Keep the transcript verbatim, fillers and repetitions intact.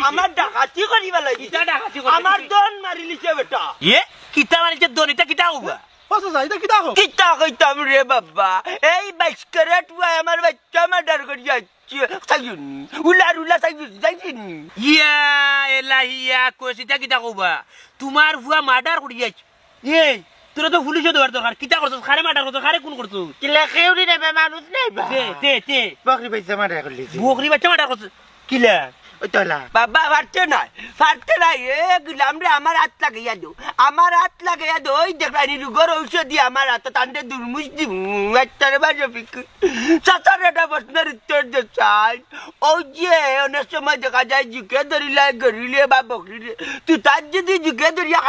আমার ডাকাতি করিবা লাগি। কিতা ডাকাতি করবে আমার তুমি? দন মারিলিছে বেটা। এ? কিতা মারিলিছে দন? ইটা কিতা কইবা? ও চাচা, ইটা কিতা কও? কিতা কইতাম রে বাবা? এই বাইশ ক্যারেট পুয়ায় আমার বাচ্চা মার্ডার করিয়া আইছে। চাইছনি? উলার উলা চাইছনি? চাইছনি? ইয়া এলাহিয়া, কইছি ইটা কিতা কইবা? তুমার পুয়া মার্ডার করিয়া আইছে। এই, তোরা তো পুলিশো দেওয়ার দরকার। কিতা করছস? কারে মার্ডার করছস? কারে খুন করছস? কিলা কেউরি নেবে মানুষ নাই বা? তে, তে, তে। বকরি বাইচ্চা মার্ডার করলি যে। বকরি বাইচ্চা মার্ডার করছস? কিলা? ওই তোলা। বাবা, পারতে নাই, পারতে নাই। এ গুলাম রে, আমার আত লাগাইয়া দেও, আমার আত লাগাইয়া দেও। ওই দেখলানি রুগর ঔষধি আমার আতো, তানরে দুরমুশ দিমু। একটারে বাজে ফিকুর। চাচার এটা প্রশ্নের উত্তর দে চাই। ওই যে অনেক সময় দেখা যায় জুকে ধরিলে গরুরে বা বকরিরে, তুই তার যদি জুকে ধরিয়া